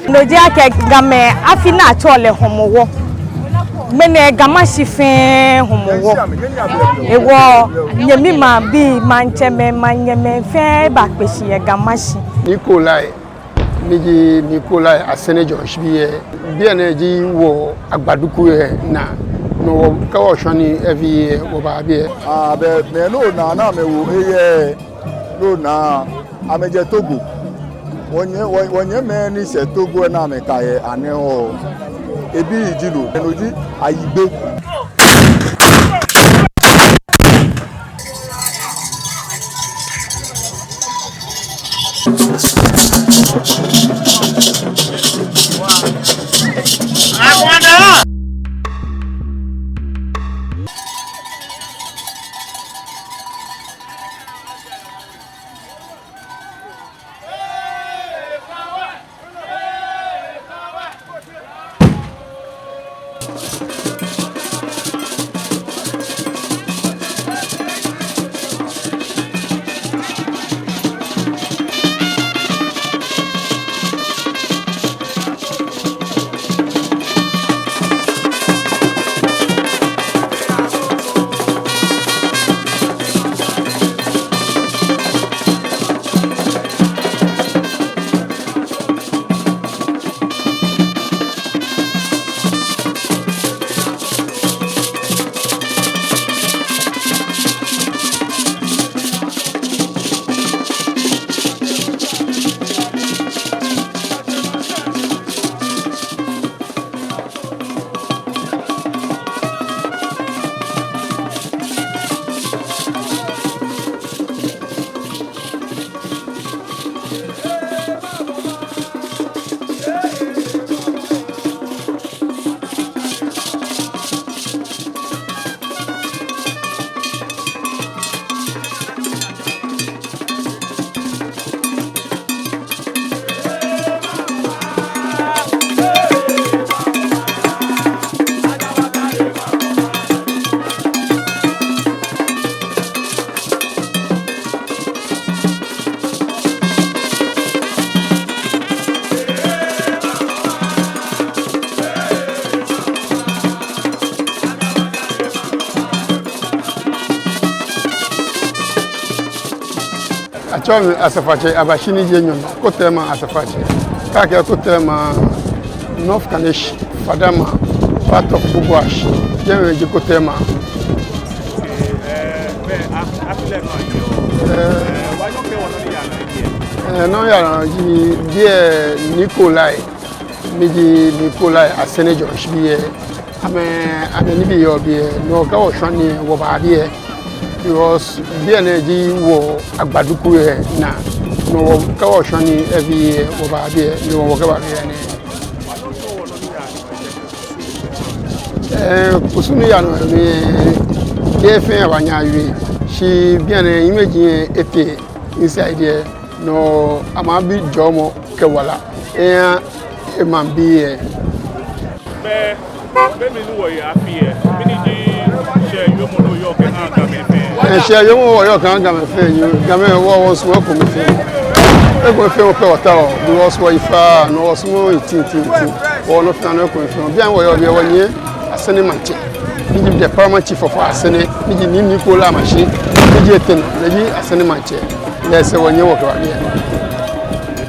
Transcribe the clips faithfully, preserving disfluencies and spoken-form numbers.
No ji akɛ Gamɛi afi ni atsɛɔ lɛ Hɔmɔwɔ. Ŋmɛnɛ Ga Mashi fɛɛ Hɔmɔwɔ. Hewɔ nyɛmi maŋbii, maŋtsɛmɛi, maŋnyɛmɛi fɛɛ bakpe shi yɛ Ga Mashi. Nikolai, miji Nikolai Asɛrɛ John shi biɛ. Biɛ nɛɛ ji wɔ Agbaduku lɛ naa. No wɔkɛ wɔshwane lɛ fɛɛ wɔba biɛ. Ah, bɛ, mɛi ni onaa ni amɛwo he yɛ, ni onaa, amɛjɛ Togo. Wɔnyɛ, wɔ, wɔnyɛmɛi ni shɛ Togo ni amɛka yɛ Anɛhɔ, ebii ji no, no ji Ayigbe. Atsɛɔ mi Asafoatsɛ Abashi ni ji enyɔ nɔ, Kotei maŋ Asafoatsɛ. Kɛ akɛɛ Kotei maŋ, North Kaneshie, Fadama, part of Bubuashie, jɛmɛ ji Kotei maŋ. Eh, nɔ ni yaa nɔ ji biɛ Nikolai, miji Nikolai Asɛrɛ John shi biɛ. Amɛ, amɛ nibii yɔɔ biɛ, no wɔkɛ wɔshwane wɔba biɛ. Because biɛ nɛɛ ji wɔ Agbaduku lɛ naa. No wɔkɛ wɔshwane lɛ fɛɛ wɔba biɛ, no wɔkɛba biɛ nɛɛ. Eh, kusum ni yaa nɔ, eh, biɛ fɛɛ abaanyɛ awie. Shi biɛ nɛɛ imagine etee inside lɛ. No amɛbi jɔɔmɔ kɛ wala eha emaŋbii lɛ. Be, be mli ni wɔyɔɔ afi lɛ, mɛni ji shɛɛ yoomo ni oyɔɔ kɛha Gamɛi fɛɛ? Eh, shɛɛ yoomo wɔyɔɔ kɛha Gamɛi fɛɛ ji, Gamɛi wɔ, wɔsumɔɔ ekomefeemɔ. Ekomefeemɔ pɛ wɔtaoɔ, because wɔyi fa, no wɔsumɔɔɔ eti, eti, eti. Wɔnɔ fɛɛ nɔ ekomefeemɔ. Biɛ wɔyɔɔ biɛ wɔnyiɛ Asɛrɛ Maŋtsɛ, ni ji the paramount chief of Asɛrɛ, ni ji Nii Nikolai Amashi, ni ji etɛ nɔ, lɛ ji Asɛrɛ Maŋtsɛ. Lɛ sɛɛ wɔnyiɛ wɔkɛba biɛ.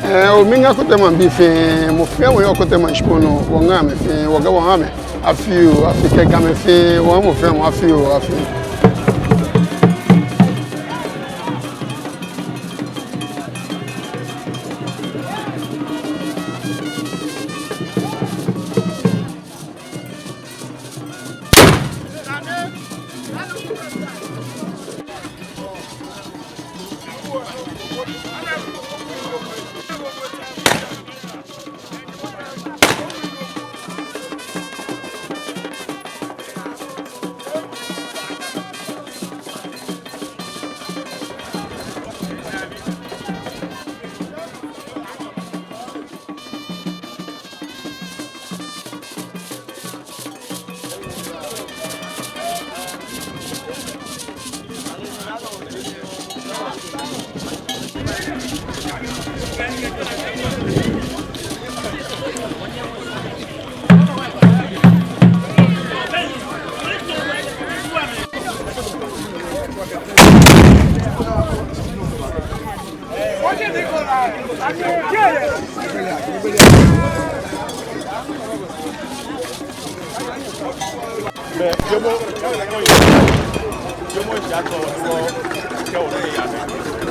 Eh, oo, miiŋa Kotei maŋbii fɛɛ, mɔ fɛɛ mɔ ni yɔɔ Kotei maŋ shikpɔŋ nɔ, wɔŋa amɛ fɛɛ, wɔkɛɛ wɔha amɛ afi oo afi kɛ Gamɛi fɛɛ, wɔha mɔ fɛɛ mɔ afi oo afi.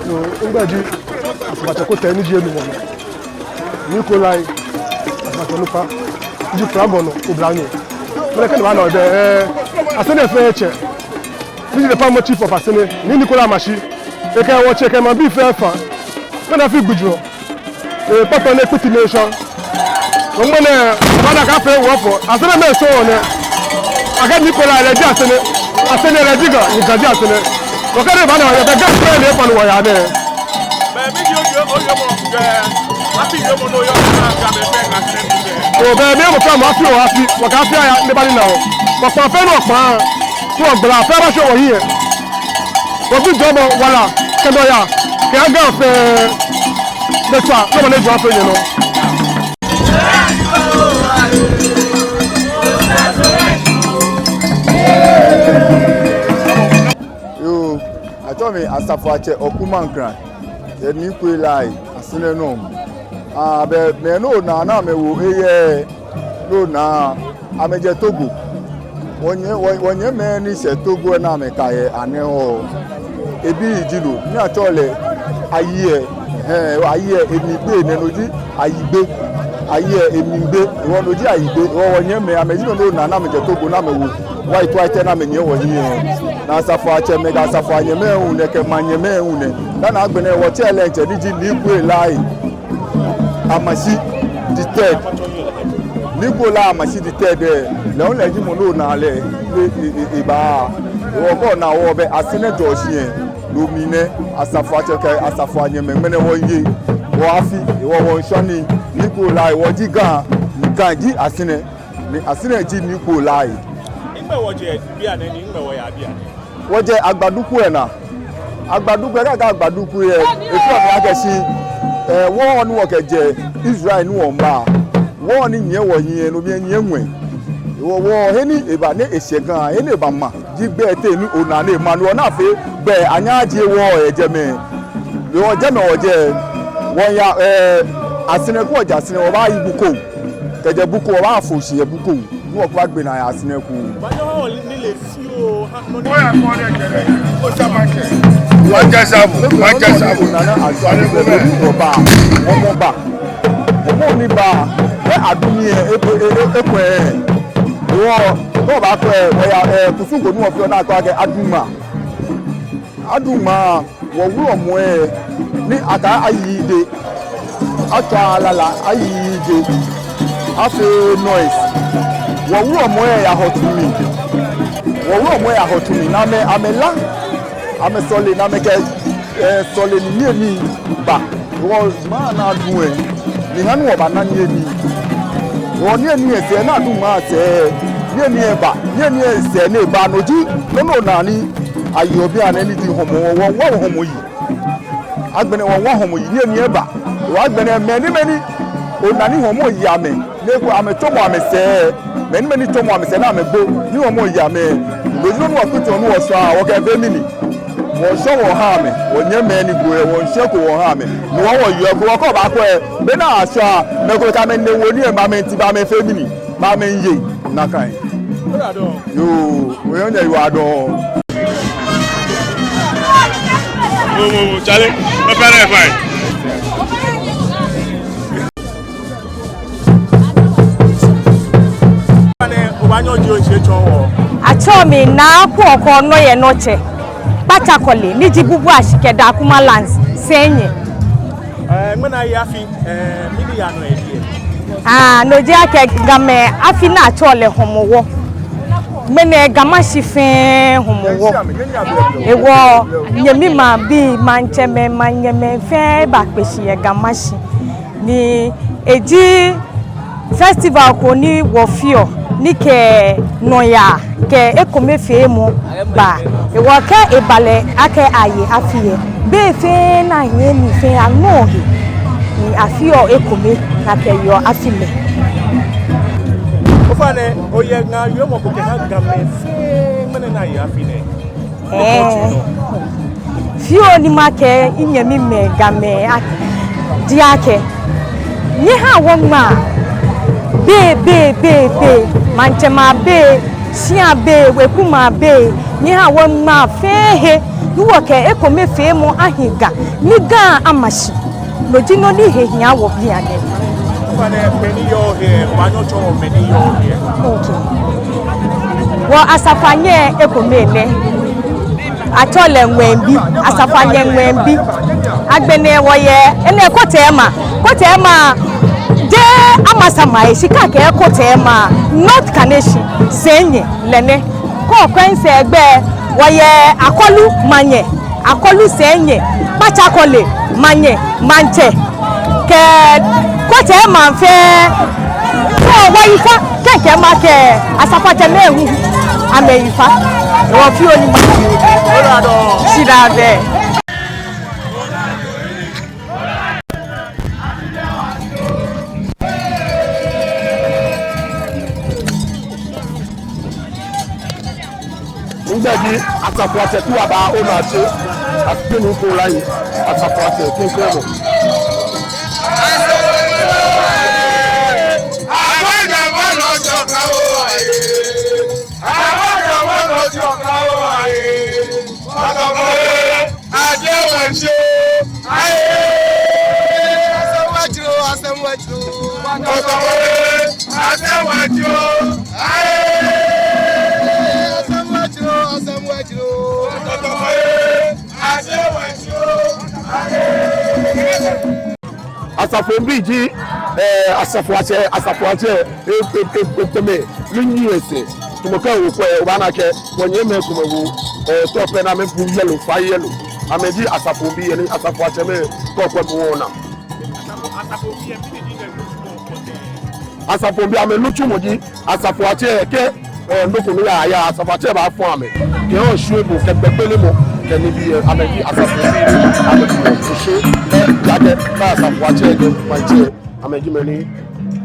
Yoo, migbɛi ji Asafoatsɛ Kotei ni ji enumɔ nɔ. Nii Kolai Asafoatsɛ onukpa, ni ji Flagon nɔ oblanyo. Mɛni kɛ ni baana lɛ, eh, Asɛrɛ fɛɛ tsɛ, ni ji the paramount chief of Asɛrɛ, Nii Nii Kolai Amashi, ekɛ wɔtsɛ kɛ maŋbii fɛɛ fã. Mɛni afi gbijurɔ, eh, kpɔtɔ ni kpiti ni eshɔ. Ŋmɛnɛ, baana akɛ afee wɔfɔ, Asɛrɛmɛi sɔŋŋ nɛ. Akɛ Nii Kolai lɛ ji Asɛrɛ, Asɛrɛ lɛ ji Ga, ni Ga ji Asɛrɛ. Wɔkɛ lɛ baana, yɛ bɛ Ga fɛɛ ni efã ni wɔyaa nɛ. Bɛ mi ji ojo, ojo mɔ, bɛ, afi ojo mɔ nɔ yɔɔ, Gamɛi fɛɛ, Asɛrɛ mli fɛɛ. Oo, bɛ, mi mɔ fɛɛ mɔ, afi oo, afi, wɔkɛ afi aya, ni eba ni ana wɔ. Wɔkpãa fɛɛ ni wɔkpãa, ni wɔgbala fɛɛ bashɛ wɔhiɛ. Wɔbi jɔɔmɔ, wala, kɛ nɔyaa, kɛya Ga fɛɛ. Bɛ tswa, nɔ mɔ ni ejɔ afee nyɛ nɔ. Yoo, atsɛɔ mi Asafoatsɛ Okumankran, yɛ Nii Kolai Asɛrɛ nɔ. Aa, bɛ, mɛi ni onaa ni amɛwo eyɛ, ni onaa, amɛjɛ Togo. Wɔnyɛ, wɔ, wɔnyɛmimɛi ni shɛ Togo ni amɛkɛɛ Anɛhɔ. Ebi ji no, ni atsɛɔ lɛ Ayi ɛ, ɛɛ, Ayi ɛ, emli gbɛ nɛ no ji Ayigbe. Ayi ɛ, emli gbɛ, hewɔ no ji Ayigbe. Hewɔ wɔnyɛmimɛi, amɛji nɔ ni onaa ni amɛjɛ Togo ni amɛwo. White white ni amɛnyiɛ wɔhiɛ. Ni asafoatsɛmɛi kɛ asafoanyɛmɛi hu nɛ kɛ manyɛmɛi hu nɛ. Dani agbɛnɛ wɔtsɛ lɛ diɛŋtsɛ ni ji Nii Kolai Amashi the third. Nii Kolai Amashi the third ɛ, lɛ hu lɛ ji mɔ ni onaa lɛ, e, e, e, eba. Hewɔ kɛ ona wɔ bɛ Asɛrɛ jɔɔ shi ɛ, no mli nɛ, asafoatsɛ kɛ asafoanyɛmɛi, ŋmɛnɛ wɔye, wɔ afi, hewɔ wɔmiishwa Nii, Nii Kolai, wɔji Ga, Ga ji Asɛrɛ, ni Asɛrɛ ji Nii Kolai. Nɛgbɛ wɔjɛ bianɛ ni nɛgbɛ wɔyaa bianɛ? Wɔjɛ Agbaduku ɛ naa. Agbaduku ɛ, kɛ akɛɛ Agbaduku ɛ, efeɔ mi akɛ shi, ɛɛ, wɔ ni wɔkɛjɛ Israel ni wɔmiiba. Wɔ ni nyiɛ wɔhiɛ, no mli nyiɛ ŋwɛi. Hewɔ wɔ he ni eba ni eshɛ Ga, he ni ebama, ji gbɛ tɛ ni onaa ni ema, ni wɔna fɛɛ gbɛ anyɛ ajie wɔ yɛ jɛmɛ. Hewɔ jɛmɛ wɔjɛ, wɔya, ɛɛ, Asɛrɛ kɛ wɔjɛ Asɛrɛ wɔbaayi Bukom. Kɛjɛ Bukom wɔbaafo shi yɛ Bukom. Ni wɔkɛbagbe naa yɛ Asɛrɛ ekoŋŋ. Wɔjɛ sabo, wɔjɛ sabo. Wɔba, wɔba. Hɔmɔ ni ba, kɛ adu nii ɛ, e, e, e, e, ekwɛ. Wɔ, kɛ obakwɛ, wɔya, ɛɛ, kusum ko ni wɔfeɔ ni akɛɔ akɛ Aduŋmaa. Aduŋmaa, wɔwulɔmɔ ɛ, ni akɛɛ ayiide. Atswa lala, ayiide. Afee noise. Wɔwulɔmɔ ɛ yahɔ tsu mli. Wɔwulɔmɔ ɛ yahɔ tsu mli. Ni amɛ, amɛla. Amɛsɔle, ni amɛkɛ, ɛɛ, sɔle ni niyenii ba. Hewɔ maŋ ni adu ɛ, ni ha ni wɔbana niyenii. Hewɔ niyenii ɛ sɛɛ ni Aduŋmaa sɛɛ, niyenii ɛ ba, niyenii ɛ sɛɛ ni eba no ji, nɔ ni onaa ni ayeɔ bianɛ ni ji Hɔmɔwɔ, wɔwa Hɔmɔ yi. Agbɛnɛ wɔwa Hɔmɔ yi, niyenii ɛ ba. Hewɔ agbɛnɛ mɛi ni, mɛi ni onaa ni Hɔmɔ yi amɛ, ni eko amɛtsɔmɔ amɛsɛɛ, mɛi ni, mɛi ni tsɔmɔ amɛsɛɛ ni amɛgbo, ni Hɔmɔ yi amɛ. No ji nɔ ni wɔkpitiɔ ni wɔshwaa, wɔkɛfee mɛni? Wɔshwaa wɔhaa amɛ, wɔnyɛmimɛi ni gbo ɛ, wɔshwaa eko wɔhaa amɛ. Ni wɔ wɔyeɔ eko, wɔ kɛ obakwɛ, be ni ashwaa, mɛi komɛi kɛ amɛnine wo nii ɛ, amɛmiiti, amɛfee mɛni? Amɛmiiye, nakai. Yoo, oyɛ nyɛ yiwaladɔŋŋ. Wo, wo, wo, Charlie, my father is fine. Atsɛɔ mi Naa Kuɔkɔ Nɔyɛ Nɔtsɛ, Kpatsakɔle, ni ji Bubuashikɛ Dakuma Lands, Senye. Ɛɛ, ŋmɛnɛ afi, ɛɛ, mɛni yaa nɔ yɛ biɛ? Aa, no ji akɛ Gamɛi afi ni atsɛɔ lɛ Hɔmɔwɔ. Ŋmɛnɛ Ga Mashi fɛɛ Hɔmɔwɔ. Hewɔ nyɛmimɛi, maŋbii, maŋtsɛmɛi, manyɛmɛi fɛɛ bakpe shi yɛ Ga Mashi. Ni eji festival ko ni wɔfeɔ ni kɛ nɔyaa kɛ ekomefeemɔ baa. Hewɔ kɛ eba lɛ akɛ aye afi lɛ, bei fɛɛ ni ahiɛ nii fɛɛ anɔɔ he ni afeɔ ekome ni akɛyeɔ afi lɛ. Ofainɛ, oyɛ ŋaa wiemɔ ko kɛha Gamɛi fɛɛ ŋmɛnɛ ni aye afi nɛɛ? Ɛɛ. Fioo ni makɛɛ minyɛmimɛi Gamɛi akɛ, Ejaakɛ nyɛhaa wɔŋmaa bei, bei, bei, bei, maŋtsɛmɛi abe, shia abe, wekumɛi abe, nyɛhaa wɔŋmaa fɛɛ he, ni wɔkɛ ekomefeemɔ ahi Ga, ni Ga ama shi. No ji nɔ ni he hiaa wɔ bianɛ. Ofainɛ, mɛni yɔɔ he, obaanyɛ otsɔɔ mɛi ni yɔɔ he? Okay. Wɔ Asafoanyɛ ekome nɛ. Atsɛɔ lɛ Ŋwɛibi, Asafoanyɛ Ŋwɛibi. Agbɛnɛ wɔyɛ, enɛ Kotei maŋ, Kotei maŋ, jeee Amasaman, shi kɛ akɛɛ Kotei maŋ, North Kaneshie, sɛi enyɔ lɛ nɛ. Kɛ okwɛ sɛɛgbɛ, wɔyɛ Akɔlu manyɛ, Akɔlu sɛi enyɔ, Kpatsakɔle manyɛ, maŋtsɛ, kɛ Kotei maŋ fɛɛ, kɛ wɔyi fa, kɛkɛ makɛɛ, Asafoatsɛmɛi hu, amɛyi fa, wɔ fioo ni ma. Shidaa bɛ. Ŋmɛnɛ ji Asafoatsɛ Tuaba Onatsɛ, Aspenu Kolai, Asafoatsɛ Kɛnkɛn mɔ. Aje wɛtso, aye. Asɛm wɛtso, asɛm wɛtso. Kɔtɔkɔle, asɛm wɛtso, aye. Asɛm wɛtso, asɛm wɛtso. Kɔtɔkɔle, aje wɛtso, aye. Asafobii ji, eh, Asafoatsɛ, Asafoatsɛ, e, e, e, e, tɛmɛ, ni nyiɛ sɛɛ. Tamɔ kɛ okwɛ, obaana akɛ, wɔnyɛmimɛi komɛi wo, eh, top lɛ ni amɛbu yellow, fã yellow. Amɛji Asafobii, ni Asafoatsɛmɛi, kɛ okwɛ kɛ wɔna. Asafobii, amɛnitsumɔ ji, Asafoatsɛ kɛ, eh, nɔ ko ni yaa, yaa, Asafoatsɛ baafɔ amɛ. Kɛ oshwie bo, kɛ gbɛgbelemɔ, kɛ nibii, eh, amɛji Asafobii, amɛji, eh, oshe, eh, jaakɛ, kɛ Asafoatsɛ, kɛ maŋtsɛ, amɛji mɛi ni.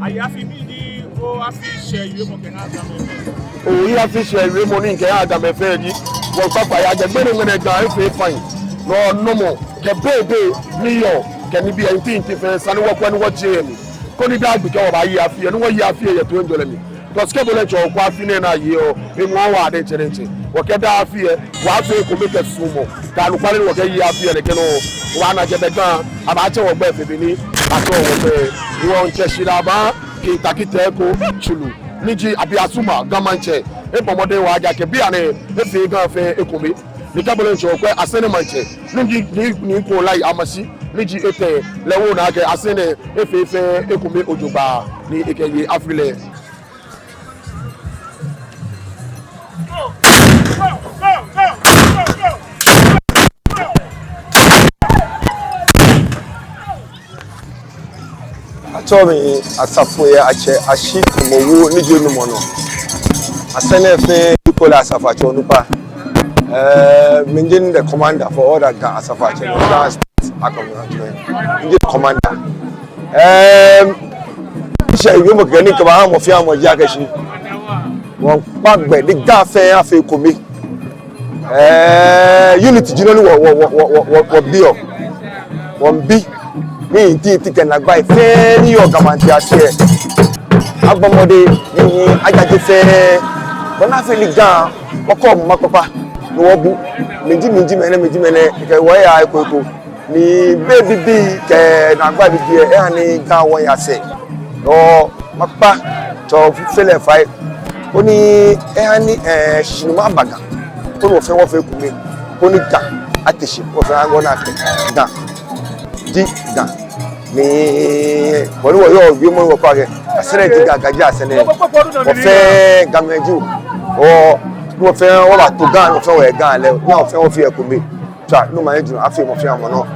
Ayi afi mli ni, o afi shɛɛ wiemɔ kɛha Gamɛi fɛɛ. O, afi shɛɛ wiemɔ ni kɛha Gamɛi fɛɛ ji, wɔkpakpa ya jɛ gbɛnɛ ŋmɛnɛ Ga efee fine. Nɔ nɔmɔ, kɛ bei, bei, ni yɔɔ, kɛ nibii, eh, ntinti fɛɛ, esa ni wɔkwɛ ni wɔjie mli. Koni daa gbi kɛ wɔbaaye afi lɛ, ni wɔye afi lɛ yɛ toiŋjɔlɛ mli. Tɔ shi kɛ bo lɛ ŋtsɔ okɔ afi nɛɛ ni ayeɔ, eŋɔɔ waa diɛŋtsɛ diɛŋtsɛ. Wɔkɛ daa afi lɛ, wɔbaafee ekome kɛ suɔmɔ. Kɛ anɔkwale ni wɔkɛye afi lɛ nɛkɛ nɔŋŋ. Wɔna akɛ bɛ Ga, abaatsɛ wɔgbɛi fe be ni atsɛɔ wɔgbɛi. Wɔŋtsɛ Shilaba, Kintakite ko, Tsuru. Ni ji Abiasuma, Ga Maŋtsɛ. Ebɔ mɔdɛŋ waa ejaakɛ bianɛ, efee Ga fɛɛ ekome. Ni kɛ bo lɛ ŋtsɔ okwɛ Asɛrɛ Maŋtsɛ, ni ji, ni, Nii Kolai Amasi, ni ji etɛ, lɛ hu ona akɛ Asɛrɛ efee fɛɛ ekome jogbaŋŋ, ni ekɛye afi lɛ. Atsɛɔ mi Asafoatsɛ Ashi Tumowo ni ji numɔ nɔ. Asɛrɛ fɛɛ ekolɛ Asafoatsɛ onukpa. Eh, mi ji the commander for all the Ga Asafoatsɛ, Ga State Akomɛ. Mi ji commander. Eh, shɛɛ wiemɔ kɛ ni kɛbaha mɔ fɛɛ mɔ ji akɛ shi wɔŋkpa gbɛ ni Ga fɛɛ afee ekome. Eh, unity ji nɔ ni wɔ, wɔ, wɔbiɔ. Wɔmiibi. Ni ntinti kɛ naagbai fɛɛ ni yɔɔ Ga Maŋtsɛ ateŋ. Abɔ mɔdɛŋ ni ajaje fɛɛ. Bɔ ni afee ni Ga, wɔkɔ mama kpakpa. Ni wɔbu. Mɛi ji, mɛi ji mɛnɛ, mɛi ji mɛnɛ. Kɛ wɔya eko eko. Ni bei bibii kɛ naagbai bibii lɛ, eha ni Ga wɔya sɛɛ. Nɔ makpa tsɔ fɛɛ lɛ fai. Koni eha ni, eh, shishinumɔ aba Ga. Koni wɔ fɛɛ wɔfee ekome. Koni Ga ate shi. Wɔ fɛɛ wɔna akɛ Ga ji Ga. Ni bɔ ni wɔyɔɔ wiemɔ wɔkɔ akɛ Asɛrɛ ji Ga, Ga ji Asɛrɛ. Wɔ fɛɛ Gamɛi ji wɔ. Wɔ, ni wɔ fɛɛ wɔbato Ga, ni wɔ fɛɛ wɔyɛ Ga lɛ. Ni wɔ fɛɛ wɔfee ekome. Tswa, ni omanye ajuru afee mɔ fɛɛ mɔ nɔ.